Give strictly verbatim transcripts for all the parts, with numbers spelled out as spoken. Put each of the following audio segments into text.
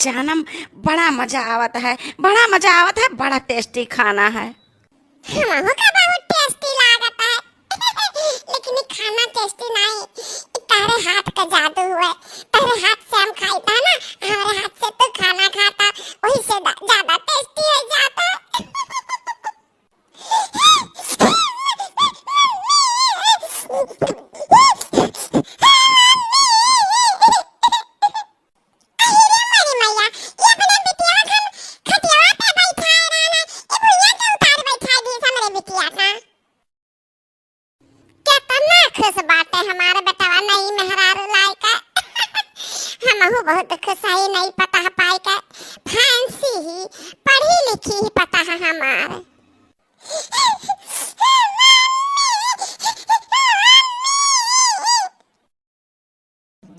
जानम, बड़ा मजा आवत है, बड़ा मजा आवत है, बड़ा tasty खाना है। हमहू का बहुत tasty लागत है। लेकिन ई खाना tasty नाई, ई तहरे हाथ का जादू हुए। तहरे हाथ से हम खाई था ना, हमरे हाथ से तू खाना खाता, वही से दा-, ज्यादा tasty हो जाता। अरे रे मोरी मैया, ये अपने बिटिया खन खटियावा पे बैठाए रहना, ये भुइया के उतार बैठाए दीस हमरे बिटिया का। केतना खुश बाटे हमार बेटवा नई मेहरारू लाए का। हमहू बहुत खुश हई नई पतोह पाए का। Fancy ही, पढ़ी लिखी ही पतोह हमार।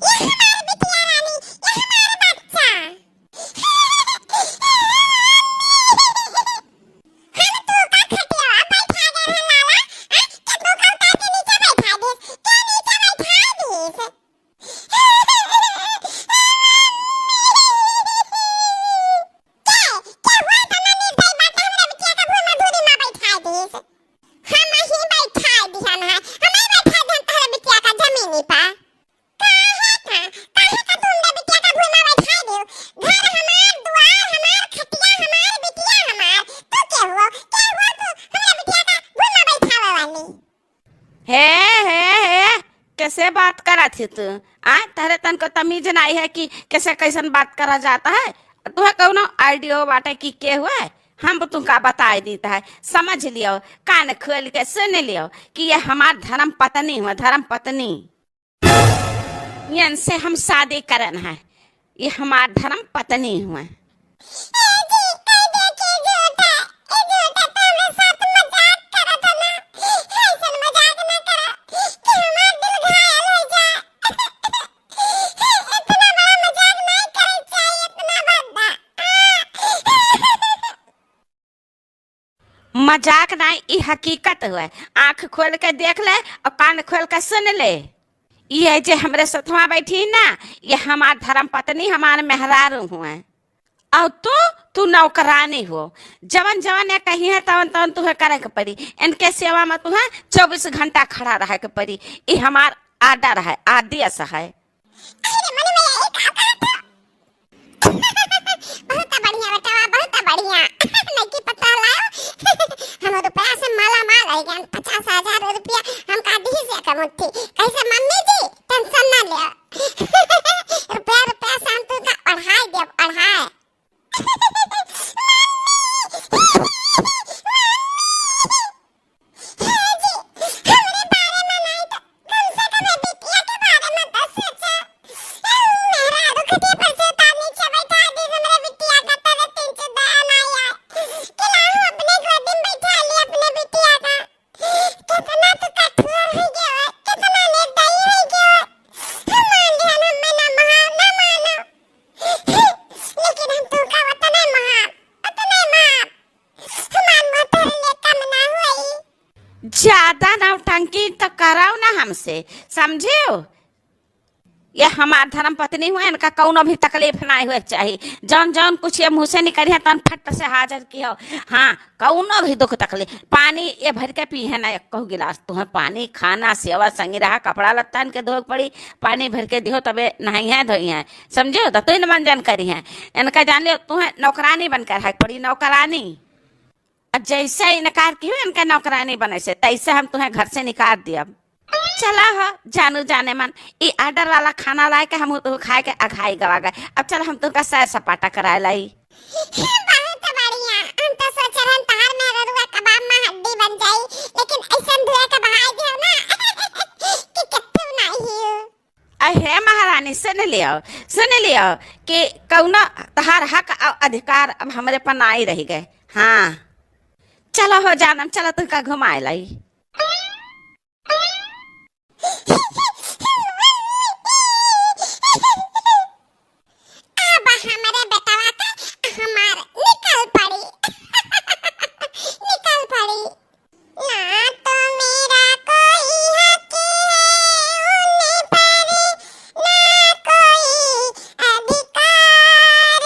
ये हमार बिटिया रानी, ये हमार बच्चा। हम तू का खटिया बैठा गए हैं लाला, आ? के तू का उतार के नीचे बैठा दे? के नीचे बैठा दीस? के, के हुआ इतना निर्दयी बाटे, हमरा बिटिया का भूल मधुरी में बैठा दीस? हम ही बैठा दिहन है, हम ही बैठा दिहन तहरे बिटिया का जमीनी पर। काहे का, काहे का तू हमरे बिटिया का भूल में बैठा दियो? घर हमार, दुआर हमार, खटिया हमार, बिटिया हमार, तू के हुआ, के हुआ तू हमरे बिटिया का भूल में बैठावे वाली? हे, हे, हे, कैसे बात करत ही तू? आ, तहरे तनको तमीज नाई है कि कैसे कैसन बात करा जाता है? तुहे कौनो idea बाटे कि के हुए? हम तुमका बताए दीत है, समझ लियो, कान खोल के सुन लियो कि ये हमार धर्म पत्नी हुए, धर्म पत्नी। इनसे हम शादी करन है, ये हमार धर्म पत्नी हुए। ए जी, कह दे कि झूठ है, ए झूठ है, तो हमरे साथ मजाक करत है ना, ऐसन मजाक ना करा कि हमार दिल घायल हो जाए। इतना बड़ा मजाक नहीं करे चाहिए, इतना भद्दा। मजाक नाई, ई हकीकत हुए। आँख खोल के देख ले और कान खोल के सुन ले। ये जे हमरे सथवा बैठी ना, ये हमार धर्म पत्नी, हमार मेहरारू हुए। और तू, तू नौकरानी हो। जवन जवन ये कही है, तवन तवन तुहे करे के पड़ी। इनके सेवा में तुहे चउबीस घंटा खड़ा रहे के पड़ी। ई हमार order है, आदेश है। अरे मनी मैया, ई का कहत ह? बहुत बढ़िया बेटवा, बहुत बढ़िया। नइकी पतोह लायो। हम रुपया से माला माल हो गए, पचास हजार रुपया हमका दी से एक मुट्ठी। कैसे मम्मी जी, tension ना ले। रुपया, रुपया से हम तुमका अढ़ाई देब, अढ़ाई। मम्मी, मम्मी। हे जी, हमरे बारे में नाई तो कम से कम ए बिटिया के बारे में तो सोचा। ए, मेहरारू खटिया पर से उतार नीचे बैठा दी हमरे बिटिया का, तबे तीन से दया नाई आए। कि लाओ अपने गोदी में बैठा ली अपने बिटिया का। कितना तू कठोर हो गया हो, कितना निर्दयी हो गया हो। हम मान लिया ना, मैं ना महा-, ना मानो। लेकिन हम तुमका उतने माफ, उतने माफ। हमार मोह तोहरे लिए कम ना होई। ज्यादा नौटंकी तो कराओ ना हमसे, समझियो? ये हमार धर्म पत्नी हुए, इनका कौनो भी तकलीफ ना हुए के चाही। जौन जौन कुछ ये मुँह से निकली है, तौन फट से हाजिर कियो। हाँ, कौनो भी दुख तकलीफ, पानी ये भर के पी है ना, एक कहू गिलास। तुम्हें पानी, खाना, सेवा, संगी रहा, कपड़ा लत्ता इनके धोए के पड़ी, पानी भर के दियो, तबे नहाई है, धोई है, समझियो? तो तू न मंजन करी है, इनका जान लियो, तुम्हें नौकरानी बनकर रहे के पड़ी, नौकरानी। अब जैसे इनकार कियो इनके नौकरानी बने से, तैसे हम तुम्हें घर से निकाल दियब। चला हो जानू जाने मन, ई order वाला खाना लाए के हम तो खाए के अघाई गवा गए। अब चल हम तुमका सैर सपाटा कराए लाई। बहुत बढ़िया, हम तो सोच रहन तहार मेहररुआ कबाब में हड्डी बन जाई, लेकिन ऐसन धुए के बहाई दियो ना कि कत्थू नहीं हियो। अहे महारानी, सुन लियो, सुन लियो कि कौनो तहार हक और अधिकार अब हमरे पर नाई रह गए। हाँ, चलो हो जानम, चलो तुमका घुमाए लाई। अब हमरे बेटवा का हमार निकल पड़ी, निकल पड़ी। ना तो मेरा कोई हक है उन पर, ना कोई अधिकार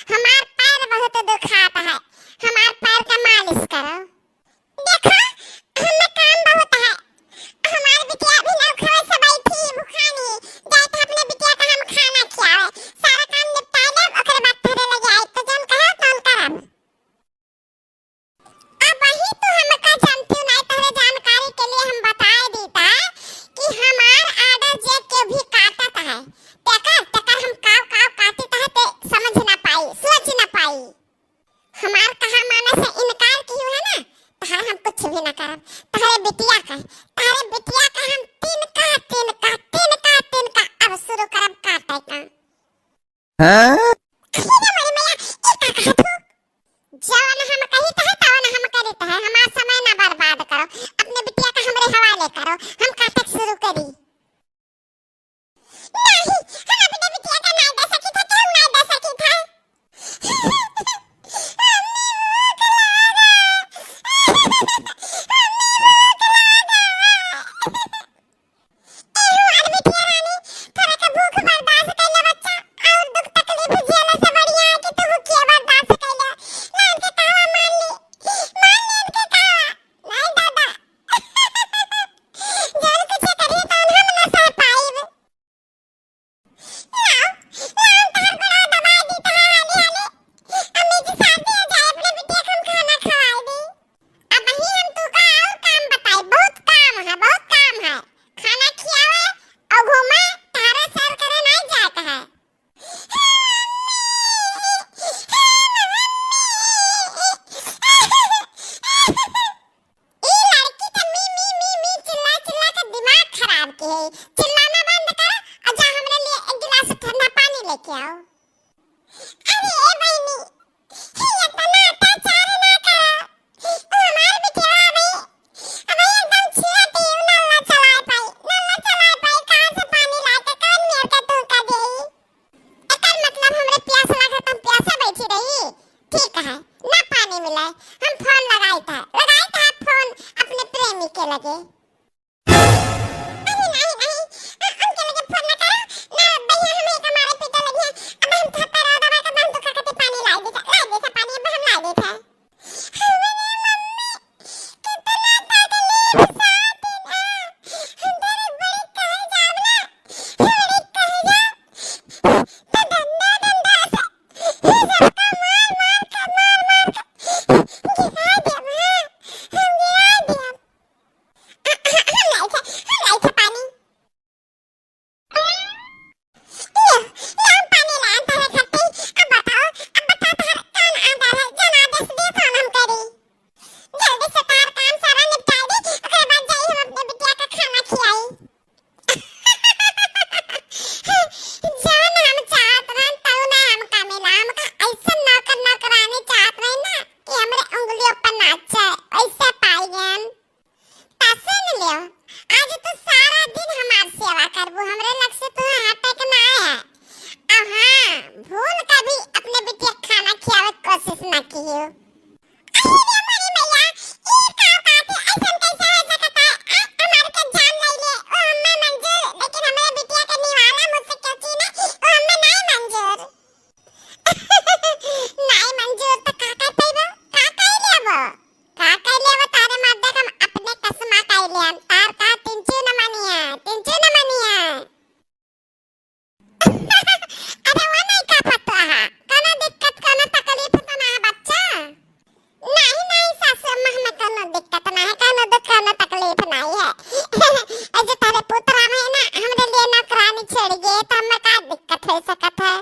हमार पैर बहुत दुखात है, हमार पैर का मालिश करो। देखो, हमें काम बहुत है, हमार बिटिया भी नौखवे से बैठी भुखानी, जाए तो अपने बिटिया का हम खाना खियावे, सारा काम निपटा लेब, ओकरे बाद तोहरे लगे आइब, तो जौन कहो तौन करब। अबही तू हमका जानती नाई, तोहरे जानकारी के लिए हम बताए दीता कि हमार order जे केहू भी काटत है, तेकर, तेकर हम काव, काव काटित है, ते समझ ना पाई, सोच ना पाई। हमार कहा माने से इनकार किहू है ना, तहार हम कुछ भी ना करब। तहरे बिटिया का, तहरे बिटिया का हम तिनका, तिनका, तिनका, तिनका अब शुरू करब काटे का। हाँ? अरे रे मोरी मैया, ई का कहत हो? जवन हम कहित है, तवन हम करित है। हमार समय ना बर्बाद करो, अपने बिटिया का हमरे हवाले करो, हम काटे के शुरू करी। नहीं, हम अपने बिटिया का ना दे सकित है, केहू ना दे सकित है। मम्मी, भूख लागा। मम्मी, भूख लागा। ए हमार बिटिया रानी, तोरा के भूख बर्दाश्त कइले बच्चा, और दुख तकलीफ झेले से बढ़िया है कि तू भूखिया बर्दाश्त कइले। ना इनके कहवा मान ली, मान ली इनके कहवा। नहीं दादा, जौन कुछ करिए तौन हम ना सह पाइब। लाओ, लाओ, तहार गोड़वा दबाई दी, तहार हाली हाली। अम्मी जी साथ दिए जाए, अपने बिटिया के हम खाना खवाई दी। अबही हम तू का और काम बताई, बहुत काम है, बहुत काम है। खाना खियावे और घूमे, तहारा सैर करे नहीं जात है। ई लड़की त मी, मी, मी, मी चिल्ला, चिल्ला के दिमाग खराब के है। चिल्लाना बंद कर और जा हमरे लिए एक गिलास ठंडा पानी लेके आओ। अरे ए बहिनी, ई इतना अत्याचार ना करो। ओ हमार बिटिया अबे, अबे एकदम छिया दी, नल्ला चलाए पाई, नल्ला चलाए पाई, कहाँ से पानी लाके कौन मेर के तू का देई? एकर मतलब हमरे प्यास लागत, हम प्यासे बैठी रही? ठीक है, ना पानी मिले, हम फोन लगाई था, लगाई था फोन अपने प्रेमी के लगे। नहीं, नहीं, नहीं, अ-, उनके लगे फोन ना करो, ना भैया हमें एक हमारे पीटे लगे हैं, अब हम थप्पड़ और दबा के बांध दुखा के पानी लाई दे, लाई दे था पानी, अब हम लाई दे था। हमरे मम्मी कितना तकलीफ सहती ना, हम तेरे बड़ी कहे जाब ना, बड़ी कहे जाब, तो डंडा, डंडा से ये सबका मार, मार के, मार, मार के गिरा देब, हाँ, हम गिरा देब। हम लाई थे, हम लाई थे पानी। ले, ले हम पानी लान तोहरे खातिर। अब बताओ, अब बताओ तोहर कौन आदर है, जौन आदेश दिए तौन हम करी। जल्दी से तोहर काम सारा निपटाई दी, ओकरे बाद जाई हम अपने बिटिया का खाना खियाई। जौन हम चाहत रहन, तौन हमका मिला। हमका ऐसन नौकर नौकरानी चाहत रही ना कि हमरे उंगलियों पर नाचे, वैसे पाई गयन। त सुन लियो, आज तू सारा दिन हमार सेवा करबू, हमरे लग से तू हटे के ना है। अब हाँ, भूल कभी अपने बिटिया खाना खियावे के कोशिश ना कियो। अरे रे मोरी मैया, ई का बात है? ऐसन कैसे हो सकता है? आ, हमार के जान ले ले, ओ हमें मंजूर, लेकिन हमरे बिटिया के निवाला मुझसे क्यों छीने, ओ हमें नहीं मंजूर। नाई मंजूर त का कर पइबो? का कर लेबो? का कर लेबो? तारे मर्दे का हम अपने कसमा कर लेम। तार का तिनचू न मनिया, तिनचू न मनिया। अरे वो नहीं का पता है। कोनो दिक्कत, कोनो तकलीफ तो ना है बच्चा? नहीं, नहीं सासू अम्मा, हमें कोनो दिक्कत ना है, कोनो दुख, कोनो तकलीफ नहीं है। ए जो तारे पुत्र है ना, हमरे लिए नौकरानी छेड़ गए, तो हमें का दिक्कत हो सकत है?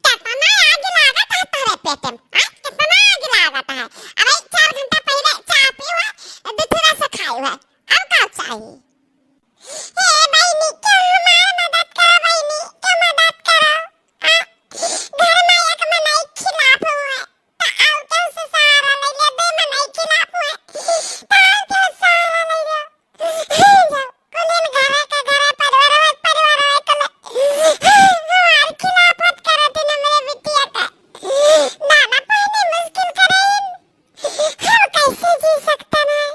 केतना आग लागत है तोहरे पेट में, हाँ? केतना आग लागत है? अबे चार घंटा पहले चाय पीवा, दूध रस खाई हुआ, अब का चाहिए? हे बहिनी, क्यों हमार मदद करो बहिनी, क्यों मदद करो? आ, घर में एक मनई खिलाफ हुए, त आउ क्यों से सहारा ले ले, दे मनई खिलाफ हुए, त आउ क्यों सहारा ले ले? हे जो, कुलीन घरे के घरे, परिवार में परिवार है कले। हमार खिलाफत करत दिन हमरे बिटिया का। दाना पानी मुश्किल करे। हम कैसे जी सकते हैं?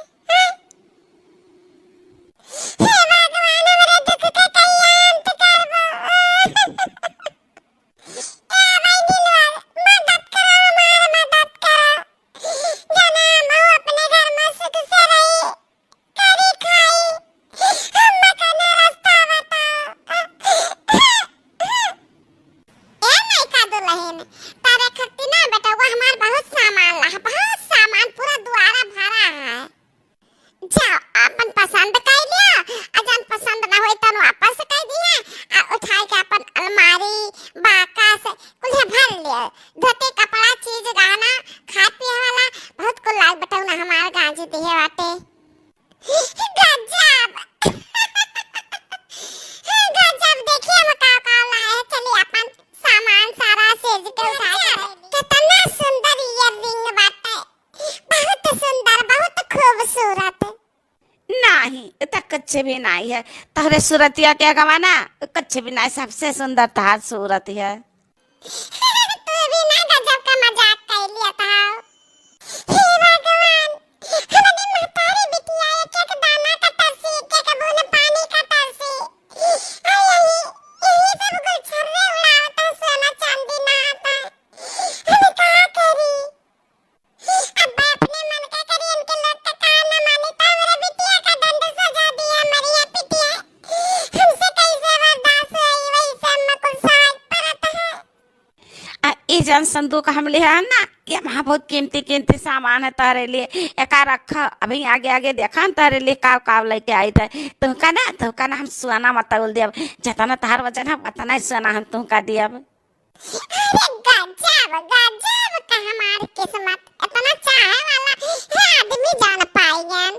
पसंद कर लिया, और जौन पसंद ना होई तौन वापस कर दिया, और उठाए के अपन अलमारी, बाकस, कुल्हे भर लिया। धोती, कपड़ा, चीज, गहना, खाए पिए वाला, बहुत कुल लाग बटौना हमार गांजी दिहे बाटे। गजब। गजब, देखिए हम का का लाए हैं। चलिए अपन सामान सारा सेज के उठा के गजब, ले ली। कितना सुंदर earring बाटे, बहुत सुंदर, बहुत खूबसूरत। नाही, इ त कुछ भी नाही है। तोहरे सूरतिया के अगवा ना कुछ भी नाही, सबसे सुंदर तहार सूरत है। तू भी ना गजब का मजाक कर लिया था। हे भगवान, हमनी महतारी बिटिया एक एक दाना का तरसी, एक एक बूंद पानी का तरसी। आ यही, यही सब गुलछर्रे उड़ावत है, सोना चांदी ना आता। हम का करी? अब मैं अपने मन का करी, इनके लोग का कहा ना मानी, तो हमरे बिटिया का दंड सजा दिया, मरिया पिटिया। हमसे कैसे बर्दाश्त होई, वही सब में कुल साज परत है। आ, ई जौन संदूक हम लिहे हैं ना, ये वहाँ बहुत कीमती, कीमती सामान है तोहरे लिए। एका रख, अभी आगे, आगे देखा हम तोहरे लिए काव, काव लेके आई थे। तुमका ना, तुमका ना हम सोना में तौल देब। जितना तोहार वजन है, उतना ही सोना हम तुमका देब। अरे गजब, गजब का हमार किस्मत। इतना चाहे वाला है आदमी जान पाएगन।